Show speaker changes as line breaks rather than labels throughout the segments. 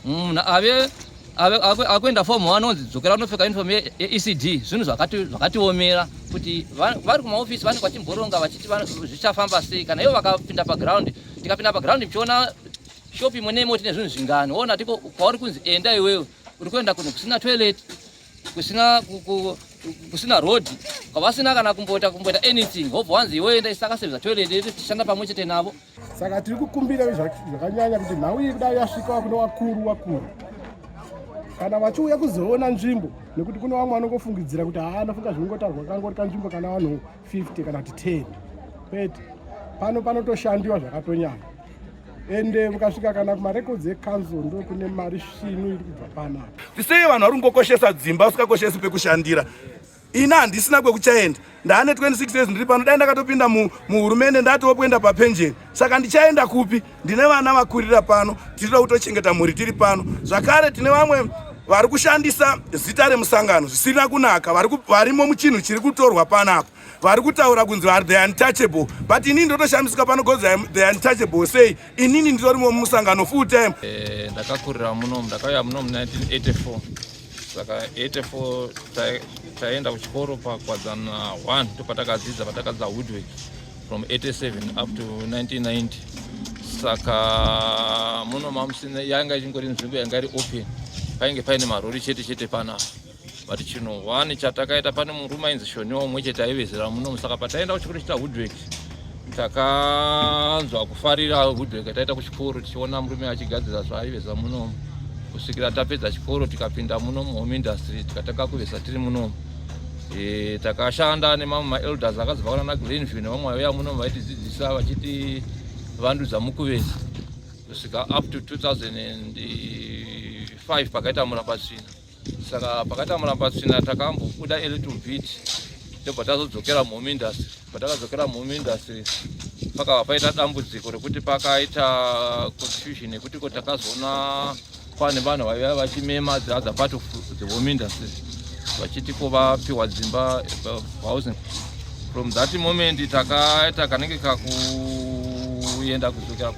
Munhu ave akuenda form 1 onzi dzokera unopfeka uniform yeECD. Zvinhu zvakatiomera kuti vari kumaofisi vanenge vachimboronga vachiti zvichafamba sei. Kana ivo vakapinda paground, tikapinda paground muchiona shop imwe neimwe tine zvinhu zvingani, woona tiko kwauri kunzi enda iwewe uri kuenda kunhu kusina toilet, kusina road, kwavasina kana kumboita anything, wobva wanzi iwe enda isakasevza toilet. Tichishanda pamwe chete navo.
Saka tiri kukumbira zvakanyanya kuti nhau iyi kudai yasvika kune vakuru vakuru, kana vachiuya kuzoona nzvimbo, nekuti kune vamwe vanongofungidzira kuti haa, anofunga zvinongotaurwa kangori kanzvimbo kana vanhu 50 kana kuti 10. Kwete, pano panotoshandiwa zvakatonyanya. Ende mukasvika kana kumarecords ecouncil, ndo kune mari svinu iri kubva panapa.
Sei vanhu vari kungokoshesa dzimba, usikakoshesi pekushandira? Ini handisina kwekuchaenda. Ndaane 26 years ndiri pano. Dai ndakatopinda muhurumende, ndatiwo kuenda papenjeni. Saka ndichaenda kupi? Ndine vana vakurira pano, tirida kutochengeta mhuri tiri pano. Zvakare tine vamwe vari kushandisa zita remusangano zvisina kunaka, varimo muchinhu chiri kutorwa panapa, vari kutaura kunzi vari the untouchable, but inini ndotoshamisika pano gozi the untouchable sei? Inini nditorimo mumusangano full time.
Ndakakurira muno, ndakauya muno mu1984. Saka 84 taenda kuchikoro paKwadzana 1, ndopatakadzidza, patakadzidza woodwork from 87 up to 1990. Saka muno mamusina, yanga ichingori nzvimbo yanga iri open, painge paine marori chete chete panapa. But chinhu one chatakaita, pane murume ainzi Shoniwa umwe chete aivezera munomu. Saka pataenda kuchikoro chita woodwork, takanzwa kufarira woodwork. Taita kuchikoro tichiona murume achigadzira zvaaiveza munomu kusvikira tapedza chikoro, tikapinda muno muhome industry, tikatanga kuveza tiri munomu. Takashanda nemamwe maelders akazobva kuna naGlenview nevamwe vaiuya munomu vaitidzidzisa, vachiti vandudza mukuveza kusvika up to 2005 pakaita Murambatsvina. Saka pakaita Murambatsvina takambobuda a little bit, tobva tazodzokera muhome industry. Patakadzokera muhome industry pakabva paita dambudziko rekuti pakaita confusion yekuti ko takazoona pane vanhu vaiva vachimema the other part of the home industry vachiti ko vapiwa dzimba, housing. From that moment takaita kanenge kakuenda kudzokera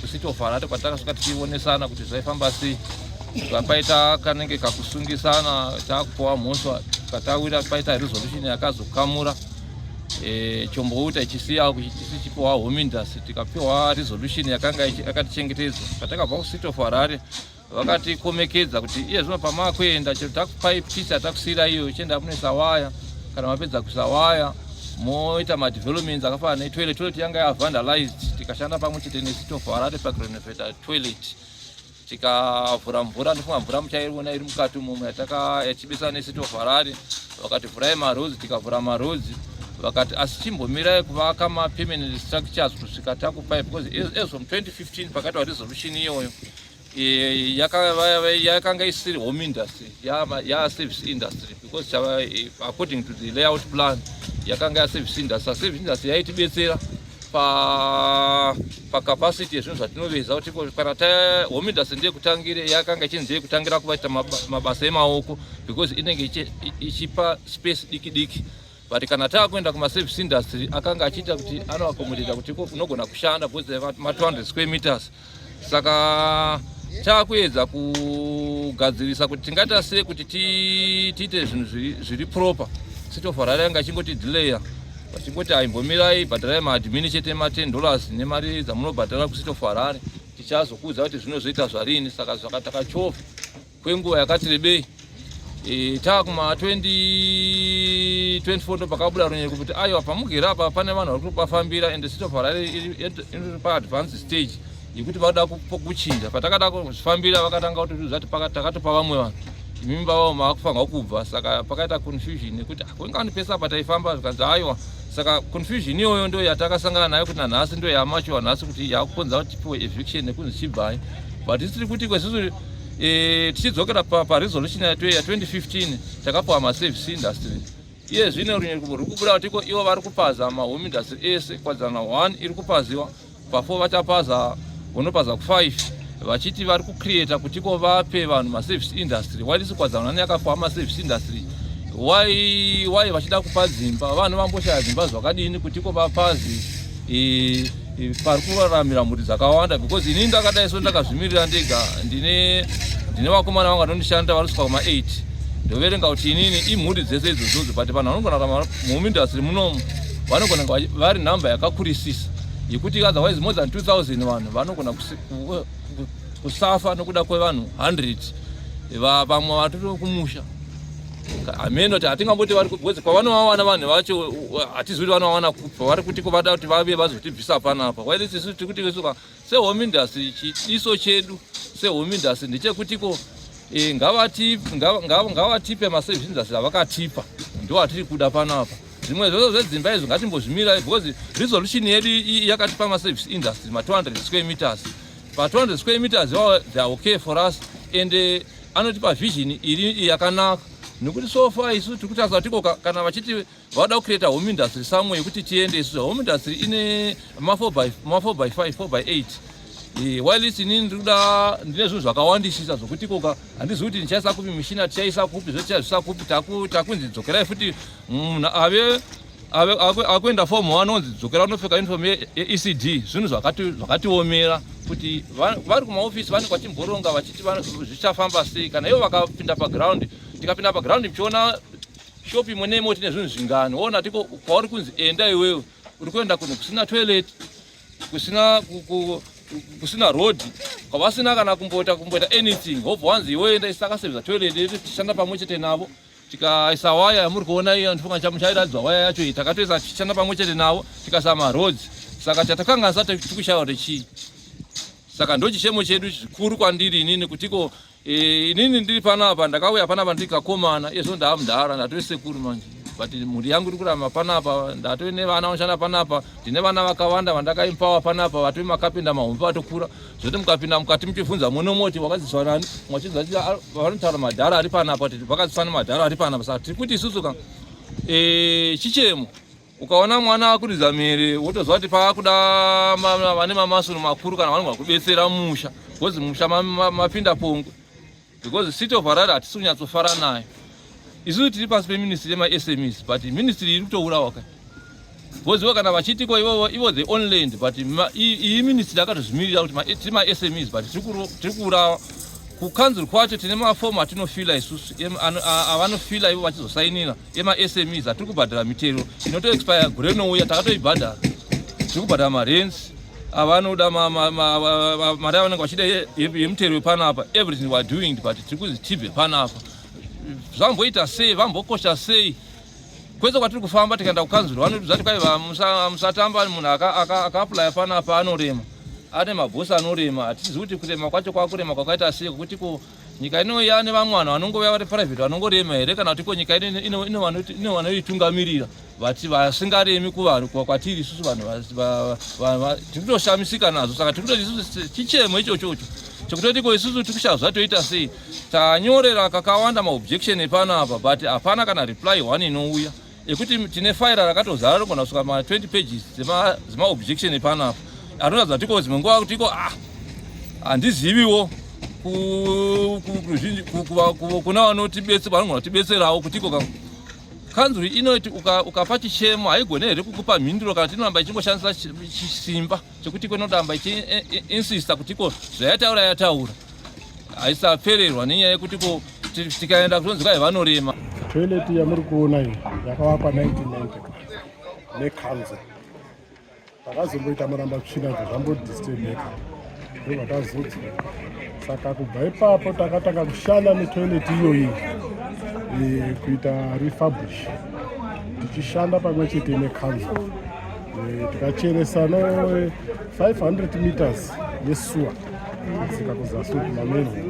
kuCity of Harare, kwatakasvika tichionesana kuti zvaifamba sei. Paita kanenge kakusungisana, takupiwa mhosva, katawira paita resolution yakazokamura Chombouta ichisiya ichipiwa home industry. Tikapiwa resolution yakanga yakatichengetedza. Patakabva kuCity of Harare vakatikomekedza kuti iye zvino pamakuenda, chero takupai piece yatakusiyira iyo, ichienda munoisa waya. Kana mapedza kuisa waya, moita madevelopments akafanana netoilet. Toilet yanga yavandalized. Tikashanda pamwe chete neCity of Harare pakurenovata toilet, tikavhura mvura. Ndofunga mvura muchaiona iri mukati umomo yachibisa neCity of Harare. Vakati vhurai maroads, tikavhura maroads. Vakati asi chimbomirai kuvaka mapermanent structures kusvika takupai, because as from 2015 pakaitwa resolution iyoyo, yakanga isiri home industry, yaservice industry, because according to the layout plan yakanga yaservice industry. Service industry yaitibetsera pacapacity yezvinhu zvatinoveza, kuti kana ta home industry ndeyekutangire, yakanga ichinzi ndeyekutangira kuvaita mabasa emaoko because inenge ichipa space diki diki. But kana taakuenda kumaservice industry, akanga achiita kuti anoaccommodata kuti unogona kushanda because ma200 square meters. Saka taakuedza kugadzirisa kuti tingaita sei kuti tiite zvinhu zviri proper. City of Harare yanga ichingoti delaya, vachingoti aimbomirai, bhadharai maadmin chete ma$10 nemari dzamunobhadhara kuCity of Harare, tichazokuudza kuti zvinozoita zvarini. Saka zvakatakachovha kwenguva yakati rebei. Taakuma 2024 ndo pakabuda runyereko kuti aiwa, pamugere apa pane vanhu vari kutopafambira, and City of Harare iri paadvance stage yekuti vada kuchinja. Patakada kuzvifambira vakatanga kutotiudza kuti takatopa vamwe vanhu, imimi vavo maakufanirwa kubva. Saka pakaita confusion yekuti kwengani pese apa taifamba, zvikanzi aiwa. Saka confusion iyoyo ndo yatakasangana nayo kuti nanhasi ndo yamachiwa nhasi kuti yakukonza kuti tipiwe eviction nekunzi chibvai. But isiri kuti kwesusu tichidzokera paresolution ya2015 takapiwa maservice industry. Iye zvino runyerekupo ruri kubuda kuti iko ivo vari kupaza mahome industry ese. Kwadzana 1 iri kupaziwa, pa4 vachapaza, vonopaza ku5, vachiti vari kucreata kuti iko vape vanhu maservice industry. Waitisi Kwadzana 1 yakapiwa maservice industry, why vachida kupa dzimba? Vanhu vamboshaya dzimba zvakadini kuti iko vapazi? pari kuraramira mhuri dzakawanda, because inini ndakadai so ndakazvimirira ndega. Ndine vakomana vanga vanondishanda vari kusvika kuma-8. Ndoverenga kuti inini imhuri dzese idzodzodzo, but vanhu vanogona kurarama muhome industry munomu vanogona kunge vari nhamba yakakurisisa yekuti otherwise more than 2000 vanhu vanogona kusafa nokuda kwevanhu 100. Vamwe vatiri kumusha, hameno kuti hatingamboti vari, because kwavanovawana vanhu vacho hatizivi kuti vanovawana kupi. Vari kuti vada kuti vave vazotibvisa panapa, while isu tiri kuti isuka sehome industry, chidiso chedu sehome industry ndechekutiko ngavatipe maservice industry avakatipa, ndo atiri kuda panapa. Zvimwe zvose zvedzimba izvo ngatimbozvimirai, because resolution yedu yakatipa maservice industry ma200 square meters. Pa200 square meters iwawo they are okay for us and anotipa vision iri yakanaka, nekuti so far isu tiri kutarisa tiko kana vachiti vada kucreata home industry somewhere yekuti tiende isusu. Home industry ine ma4 by ma4 by 5, 4 by 8, while inini ndiri kuda, ndine zvinhu zvakawandisisa zvokuti koka handizivi kuti ndichaisa kupi mishina, tichaisa kupi zve, tichazvisa kupi. Takunzi dzokerai futi. Munhu ave akuenda form 1 onzi dzokera unopfeka uniform yeECD. Zvinhu zvakatiomera kuti vari kumaofisi vanenge vachimboronga vachiti zvichafamba sei. Kana ivo vakapinda paground, tikapinda paground muchiona shop imwe neimwe tine zvinhu zvingani, woona tiko kwauri kunzi enda iwewe, uri kuenda kunhu kusina toilet, kusina road, kwavasina kana kumboita anything, wobva wanzi iwe enda. Isi takaseveza toilet yedu tichishanda pamwe chete navo, tikaisa waya yamuri kuona iyo. Ndifunga muchairadzwa waya yacho iyi. Takatoisa tichishanda pamwe chete navo, tikaisa maroads. Saka chatakanganisa tiri kuti chii? Saka ndo chichemo chedu zvikuru kwandiri inini kutiko inini ndiri panapa, ndakauya panapa ndiri kakomana, izvo ndaa mudhara, ndatove sekuru manje, but mhuri yangu iri kurarama panapa. Ndatove nevana vanoshanda panapa, ndine vana vakawanda vandakaempower panapa, vatove makapinda mahombe, vatokura, zvoti mukapinda mukati muchibvunza munomoti wakadzidziswa nani, mwachidza vanotaura madhara ari panapa kuti vakadzidziswa nemadhara ari panapa. Saka tiri kuti isusu ka chichemo, ukaona mwana akuridza mhere, wotoziva kuti paakuda vane mamasuru makuru kana vanogona kubetsera musha, because musha mapinda pongwe, because City of Harare hatisi kunyatsofara nayo. Isusu tiri pasi peministry yemaSMEs, but ministry iri kutourawa ka, because ivo kana vachitiko ivo they own land, but iyi ministry yakatozvimirira kuti tiri maSMEs, but tiri kuurawa. Kukanzuru kwacho tine mafomu atinofila isusu, avanofila ivo vachizosainira, emaSMEs atiri kubhadhara mitero inotoexpire gore rinouya. Takatoibhadhara, tiri kubhadhara marents avanoda, mari avanenge vachida yemutero wepanapa, everything we are doing, but tiri kuzi tibve panapa. Zvamboita sei? Vambokosha sei? Kwese kwatiri kufamba, tikaenda kukanzuru vanotiudza kuti kwaiva musatamba, munhu akaapplya panapa anorema, ane mabhosi anorema. Hatizivi kuti kurema kwacho kwakurema kwakaita sei, kwekuti ko nyika ino yane vamwe vanhu vanongouya vari private vanongorema here, kana kuti ko nyika ino ine vanoitungamirira vati vasingaremi kuvanhu kwatiri isusu vanhu tiri kutoshamisika nazvo. Saka tiri kutoti isusu chichemo ichochocho chekutoti ko isusu tiri kushaya zvatoita sei. Tanyorera kakawanda maobjection epanapa, but hapana kana reply one inouya ekuti tine faira rakatozara rinogona kusvika ma20 pages dzemaobjection epanapa anoratidza tiko dzimwe nguva kuti iko, ah, handiziviwo kuna vanogona kutibetserawo kuti iko kanzuru inoti ukapa chichemo haigone here kukupa mhinduro, kana tinoramba ichingoshandisa chisimba chekuti iko inoramba ichiinsista kuti iko zvayataura yataura, haisapererwa nenyaya yekuti ko tikaenda kutonzi kwai vanorema.
Toilet yamuri kuona iyi yakavakwa 1991 necouncil. Takazomboita muramba tsvina, zvambodisturbeka, ndobva tazodzwa. Saka kubva ipapo takatanga kushanda netoilet iyoyi, kuita refurbish, tichishanda pamwe chete necouncil. Tikacheresa no 500 meters yesewer kudzika kuzasi kumamanhole,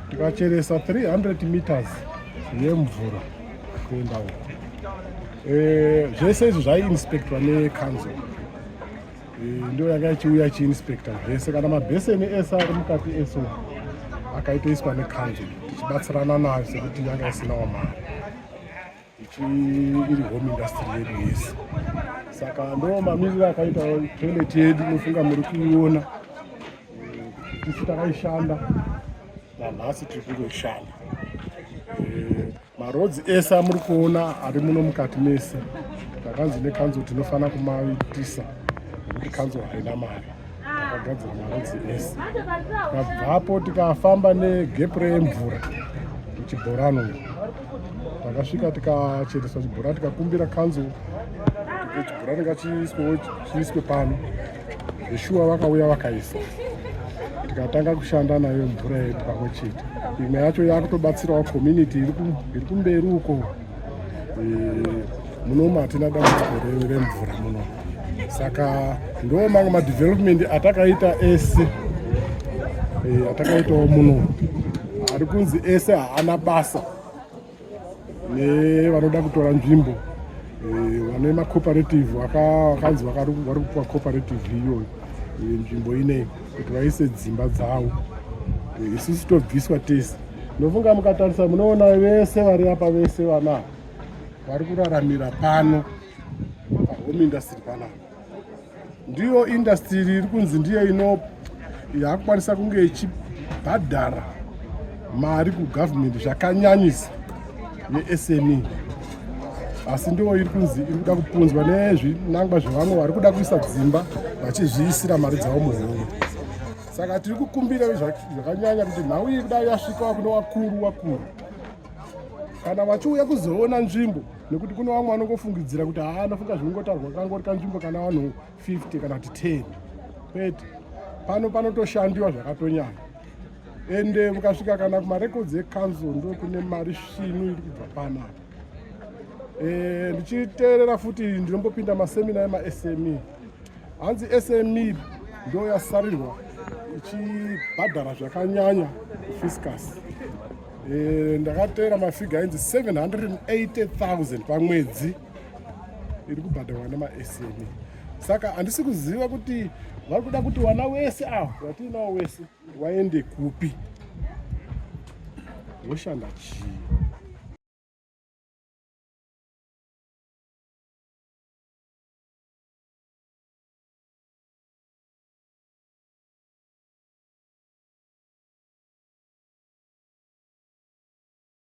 tikacheresa 300 meters yemvura kuenda uko. Zvese izvi zvaiinspectwa necouncil. Ndio yanga ichiuya ichiinspecta zvese, kana mabheseni ese ari mukati ese akaitoiswa necouncil, tichibatsirana nayo sekuti yanga isinawo mari, iri home industry yedu yese. Saka ndo mamiriro akaita toilet yedu. Unofunga muri kuiona, tisu takaishanda, nanhasi tiri kungoishanda. Maroads ese amuri kuona ari muno mukati mese, takanzi necouncil tinofanira kumaitisa. Nekuti council haina mari. Takagadzira marodzi ese. Tabvapo tikafamba negap remvura kuchibhorani uko. Takasvika tikachereswa chibhorani tikakumbira council kuti chibhorani ngachiiswewo chiiswe pano. Zveshuwa vakauya vakaisa. Tikatanga kushanda nayo mvura yedu pamwe chete. Imwe yacho yakutobatsirawo community iri kumberi uko. Munomu hatina dambudziko remvura muno. Saka ndo mamwe madevelopment atakaita ese atakaitawo muno ari kunzi ese haana basa nevanoda kutora nzvimbo, vane macooperative vakanzi vari kupiwa cooperative iyoyo nzvimbo ineyi kuti vaise dzimba dzavo. Isusu tobviswa tese. Ndofunga mukatarisa munoona vese vari apa, vese vana vari kuraramira pano pahome industry panapa. Ndiyo industry iri kunzi ndiyo ino yakukwanisa kunge ichibhadhara mari kugovernment zvakanyanyisa yeSME, asi ndiyo iri kunzi iri kuda kupunzwa nezvinangwa zvevamwe vari kuda kuisa dzimba vachizviisira mari dzavo muhomwe. Saka tiri kukumbira zvakanyanya kuti nhau iyi kudai yasvikawo kune wakuru wakuru, kana vachiuya kuzoona nzvimbo, nekuti kune vamwe vanongofungidzira kuti haa, anofunga zvinongotaurwa kangori kanzvimbo kana vanhu 50 kana kuti 10. Kwete, pano panotoshandiwa zvakatonyanya. Ende mukasvika kana kumarekodzi ecouncil ndo kune mari svinu iri kubva panapa. Ndichiteerera futi, ndinombopinda masemina emaSME, hanzi SME ndo yasarirwa ichibhadhara zvakanyanya kufiscus. Ndakateera mafiga ainzi 780,000 pamwedzi iri kubhadharwa nemaSME. Saka handisi kuziva kuti vari kuda kuti vana wese ava watiinawo wese waende kupi, voshanda chii?